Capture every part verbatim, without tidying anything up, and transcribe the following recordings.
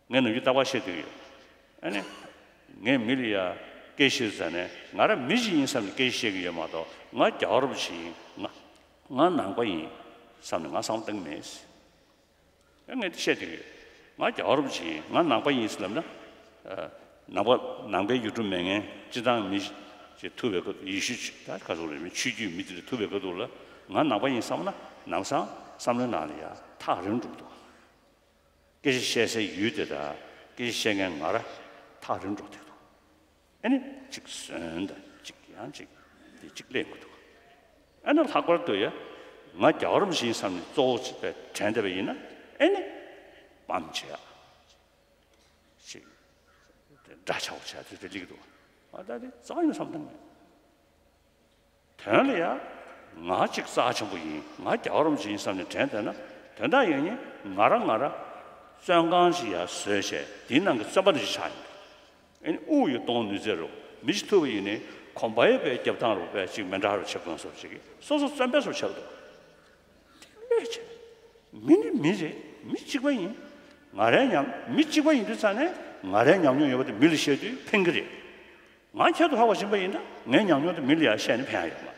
ངས་ནམ་རྒྱུན་རྟག་པར་བཤད་དུས་ཡོད། ཨ་ནི། ངས་མི་ལ་ཡ་སྐད་ཆ་བཤད་ཟེར་ནས་ང་རང་མི་ཞིག་ཡིན་བསམ་ནས་སྐད་ཆ་བཤད་ཀྱི་ཡོད་མ་གཏོགས། ང་རྒྱལ་བ་རིན་པོ་ཆེ་ཡིན། ང་ང་ནང་པ་ཡིན་བསམ་ནས་ང་བསམ་བློ་བཏང་གི་མེད། ཨ། ངས་དེ་བཤད་དུས་ཡོད། ང་རྒྱལ་བ་རིན་པོ་ཆེ་ཡིན། ང་ནང་པ་ཡིན་ཟེར་ལབ་ན། ཨ། ནང་པ་ནང་པའི་ཡུལ་གྲུ་མེད་མཁན་སྤྱིར་བཏང་མི་ཞིག་ཐུག་པའི་སྐབས། ཡེ་ཤུ་ད་ག་ཚོད་རེད། མི་ཆོས་བརྒྱུད་མི་དེ་འདྲ་ཐུག་པའི་སྐབས་དུས་ལ། ང་ནང་པ་ཡིན་བསམ་ན་ནམ་སང་བསམ་བློའི་ནང་ལ་ཡ་ཐག་རིང་འགྲོ་གི་འདུག། སྐད་ཆ་བཤད་སའི་ཡུལ་དེ་དང་སྐད་ཆ་བཤད་མཁན་ང་རང་ཐག་རིང་འགྲོ་བསྡད་འདུག། ཨ་ནི་གཅིག་ཟོན་དང་གཅིག་ཡང་གཅིག་དེ་གཅིག་ལེན་དགོས་འདུག། ཨ་ནི་ལྷག་པར་དུ་ཡ། ང་རྒྱལ་བ་རིན་པོ་ཆེ་ཡིན་བསམ་ནས་གཙོ་བོ་བྱས་པའི་དྲན་བསྡད་པ་ཡིན་ན། ཨ་ནི་སྤམ་བྱེད་ཡ། ཅིག། དེ་འདྲ་ཆགས་པོ་བྱས་དེ་འདྲ་སླེབས་འདུག། ཨ། ད་དེ་རྩ་བ་ནས་བསམ་བཏང་མེད། དོན་ལ་ཡ། ང་གཅིག་རྩ་ཆེན་པོ་ཡིན། ང་རྒྱལ་བ་རིན་པོ་ཆེ་ཡིན་བསམ་ནས་དྲན་བསྡད་ན། དོན་དག་ཡིན་ནི་ང་རང་ང་རང་བཙོན་ཁང་ཞིག་ཡར་བཟོས་བྱས་དེའི་ནང་གི་བཙོན་པ་འདྲ་ཞིག་ཆགས་ཡོང་གི་འདུག། ཨ་ནི་དབུགས་ཡོད་གཏོང་ནུས་ཚད་རུ། མི་ཞིག་ཐུག་པ་ཡིན་ནི་གོམ་པ་ཡོད་པའི་རྒྱབ་ཐང་རུ་པས་ཅིག་མི་འདྲ་རུ་བྱེད་དགོས་བཟོ་ཅིག་གིས་སོ་སོ་བཙོན་པའི་བཟོ་བྱེད་འདུག། དེ་ལས་ཆེ། མི་ནི་མི་རེད། མི་གཅིག་པ་ཡིན། ང་རའི་ཉམས། མི་གཅིག་པ་ཡིན་དུས་ཙ་ནས་ང་རའི་ཉམས་མྱོང་ཡོད་པ་དེ་མི་ལ་བཤད་དུས་ཕན་གྱི་རེད། ང་ཁྱད་དུ་འཕགས་པ་ཡིན་པ་ཡིན་ན་ངའི་ཉམས་མྱོང་དེ་མི་ལ་ཡང་བཤད་ནས་ཕན་ཡ་ཡོད་མ་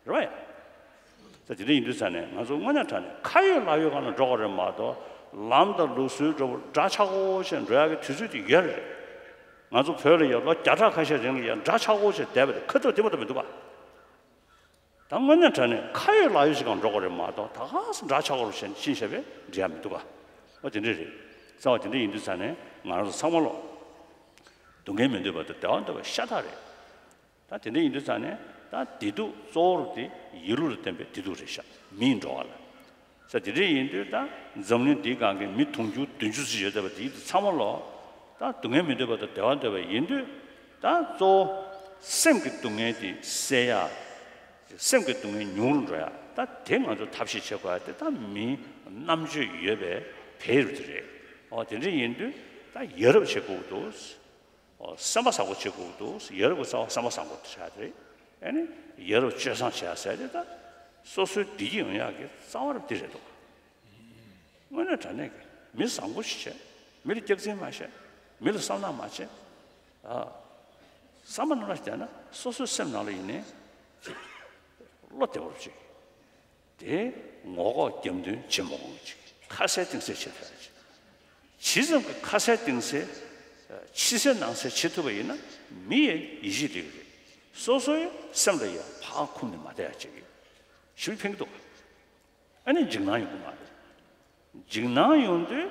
རེད། རེད་པ་ཡ། ད་དེ་འདྲ་ཡིན་དུས་ཙ་ནས་ང་ཚོ་དངོས་གནས་དྲང་གནས་ཁ་ཡོད་ལག་ཡོད་སྒང་ལ་འགྲོ་དགོས་རེད་མ་གཏོགས། ལམ་དང་ལུགས་སྲོལ་འདྲ་པོ་འདྲ་ཆགས་པོ་བྱས་འགྲོ་ཡག་གི་དུས་ཚོད་དེ་ཡོད་རེད། ང་ཚོ་བོད་ལ་ཡ་ལོ་བརྒྱ་ཕྲག་ཁ་ཤས་རིང་ལ་ཡ་འདྲ་ཆགས་པོ་བྱས་བསྡད་པ་དེ་ཁ་ཐུག་དེ་མ་གཏོགས་མི་འདུག་ག། ད་དངོས་གནས་དྲང་གནས་ཁ་ཡོད་ལག་ཡོད་ཞིག་སྒང་འགྲོ་དགོས་རེད་མ་གཏོགས། ད་ག་སེ་འདྲ་ཆགས་པོ་བྱས་ཕྱིན་བྱས་པས་འགྲིག་ཡ་མི་འདུག་ག། འོ་དེ་འདྲ་རེད། རྩ་བ་དེ་འདྲ་ཡིན་དུས་ཙ་ནས་ང་རང་ཚོ་ཚང་མ་ལོ། སྡུག་བསྔལ་མི་འདོད་པ་དང་བདེ་བ་འདོད་པ་ཤ་སྟག་རེད། ད་དེ་འདྲ་ཡིན་དུས་ཙ་ནས་ད་བདེ་སྡུག་གཙོ་བོ་དེ་ཡིད་བློ་ལ་བརྟེན་པའི་བདེ་སྡུག་རེད་ཤག། མིའི་འགྲོ་བ་ལ། ས་དེ་འདྲ་ཡིན་དུས་ད་འཛམ་གླིང་འདིའི་སྒང་གི་མི་དུང་ཕྱུར་བདུན་ཅུ་ཙམ་ཡོད་བསྡད་པ་དེ་ཚང་མ་ལོ། ད་སྡུག་བསྔལ་མི་འདོད་པ་དང་བདེ་བ་འདོད་པ་ཡིན་དུས། ད་གཙོ་བོ་སེམས་ཀྱི་སྡུག་བསྔལ་དེ་སེལ་ཡ། སེམས་ཀྱི་སྡུག་བསྔལ་ཉུང་རུ་འགྲོ་ཡ། ད་དེ་ང་ཚོ་ཐབས་ཤེས་བྱེད་དགོས་ཡ་དེ་ད་མིའི་རྣམ་དཔྱོད་ཡོད་པའི་བེད་རུ་དེ་རེད། འོ་དེ་འདྲ་ཡིན་དུས་ད་ཡ་རབས་བྱེད་དགོས་འདུག། འོ་སེམས་པ་བཟང་པོ་བྱེད་དགོས་འདུག། ཡ་རབས་ཀྱི་རྩ་བ་སེམས་པ་བཟང་པོ་དེ་ཆགས་དེ་རེད། ཨ་ནི་ཡ་རབས་སྤྱོད་བཟང་བྱེད་ཡ་ཟེར་དེ་ད་སོ་སོའི་བདེ་སྐྱིད་ཡོང་ཡག་གི་རྩ་བ་རུ་དེ་རེད་འདུག། དངོས་གནས་དྲང་གནས་ཀྱི་མི་བཟང་པོ་ཞིག་བྱས། མི་ལ་སྐྱག་རྫུན་མ་བཤད། མི་ལ་བསམ་ནག་མ་བྱེད། ཨ། བསམ་པ་ནང་ལ་བསྡད་ན་སོ་སོའི་སེམས་ནང་ལ་ཡིན་ནའི་ཅིག་བློ་བདེ་པོ་ཅིག། དེ་ངོ་ལྐོག་རྒྱབ་མདུན་བྱེད་མ་དགོས་ཅིག། ཁ་གསལ་གཏིང་གསལ་བྱེད་ཐུབ་ཡ་ཅིག། ཇི་ཙམ་གྱི་ཁ་གསལ་གཏིང་གསལ། ཕྱི་གསལ་ནང་གསལ་བྱེད་ཐུབ་པ་ཡིན་ན་མི་ཡི་ཡིད་ཆེས་སླེབས་ཀྱི་རེད། སོ་སོའི་སེམས་ལ་ཡ་ཕར་འཁུམས་ནས་མ་བསྡད་ཡ་ཅིག་གིས་ཞེ་པོ་ཕན་གྱི་འདུག། ཨ་ནི་འཇིགས་སྣང་ཡོང་གི་མ་རེད། འཇིགས་སྣང་ཡོང་དུས་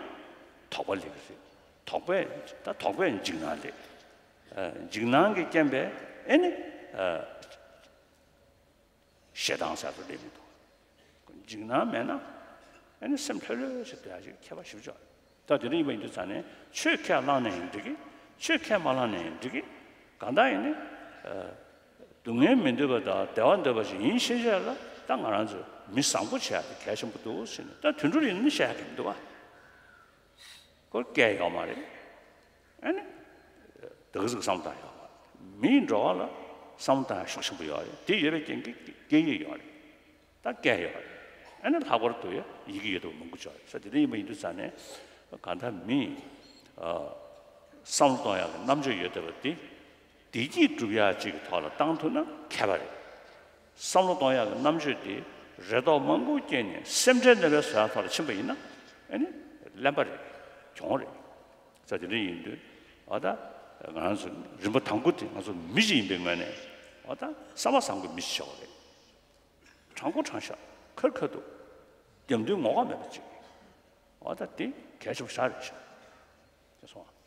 དོགས་པ་སླེབས་ཀྱི་རེད། དོགས་པས། ད་དོགས་པས་འཇིགས་སྣང་སླེབས། ཨ། འཇིགས་སྣང་གི་རྐྱེན་པས་ཨ་ནི། ཨ། ཞེ་སྡང་ཟེར་དུ་སླེབས་མི་འདུག། འཇིགས་སྣང་མེད་ན་ཨ་ནི་སེམས་ལྷོད་ལྷོད་བྱས་སྡོད་ཡ་ཅིག་ཁྱད་པར་ཞེ་པོ་ཅིག་ཡོད་རེད། ད་དེ་འདྲ་ཡིན་པ་ཡིན་དུས་ཙ་ནས་ཆོས་ཁས་བླངས་ནས་ཡང་འགྲིག་གི། ཆོས་ཁས་མ་བླངས་ནས་ཡང་འགྲིག་གི། གང་ལྟར་ཡིན་ནའི། ཨ། སྡུག་བསྔལ་མི་འདོད་པ་དང་བདེ་བ་འདོད་པ་ཞིག་ཡིན་ཕྱིན་ཆད་ལ་ད་ང་རང་ཚོས་མི་བཟང་པོ་བྱེད་ཡ་དེ་གལ་ཆེན་པོ་འདུག་ཟེར་ནས། ད་དུད་འགྲོ་ཡིན་ན་བཤད་ཡ་གི་མི་འདུག་ག། ཁོ་སྐད་ཡོད་མ་རེད། ཨ་ནི། ད་ག་ཟིག་བསམ་བློ་བཏང་ཡོད་མ་རེད། མིའི་འགྲོ་བ་ལ་བསམ་བློ་བཏང་ཡ་ཤུགས་ཆེན་པོ་ཡོད་རེད། དེ་ཡོད་པའི་རྐྱེན་གྱིས་སྐད་ཡིག་ཡོད་རེད། ད་སྐད་ཡོད་རེད། ཨ་ནི་ལྷག་པར་དུ་ཡ་ཡི་གེ་ཡོད་པ་མང་པོ་ཅིག་ཡོད་རེད། ས་དེ་འདྲ་ཡིན་པ་ཡིན་དུས་ཙ་ནས་གང་ལྟར་མིས། ཨ། བསམ་བློ་གཏོང་ཡག་གི་རྣམ་དཔྱོད་ཡོད་བསྡད་པ་དེ། བདེ་སྐྱིད་སྒྲུབ་ཡག་ཅིག་གི་ཐོག་ལ་བཏང་ཐུབ་ན་མཁས་པ་རེད། བསམ་བློ་གཏོང་ཡག་གི་རྣམ་དཔྱོད་དེ་རེ་དོགས་མང་པོ་སྐྱེས་ནས་སེམས་ཁྲལ་ནད་པའི་བཟོ་ཡག་ཐོག་ལ་ཕྱིན་པ་ཡིན་ན། ཨ་ནི་གླེན་པ་རེད། གྱོང་རེད། ས་དེ་འདྲ་ཡིན་དུས། འོ་ད་ང་རང་ཚོ་རིམ་པ་དང་པོ་དེ་ང་ཚོ་མི་ཞིག་ཡིན་པའི་ངོས་ནས། འོ་ད་བསམ་པ་བཟང་པོའི་མི་ཞིག་ཆགས་པ་རེད། དྲང་པོ་དྲང་བཞག། ཁ་རི་ཁ་ཐུག། རྒྱབ་མདུན་ངོ་ལྐོག་མེད་པ་ཅིག། འོ་ད་དེ་གལ་ཆེན་པོ་ཞེ་དྲག་རེད་ཤག། དེ་སོང་ང་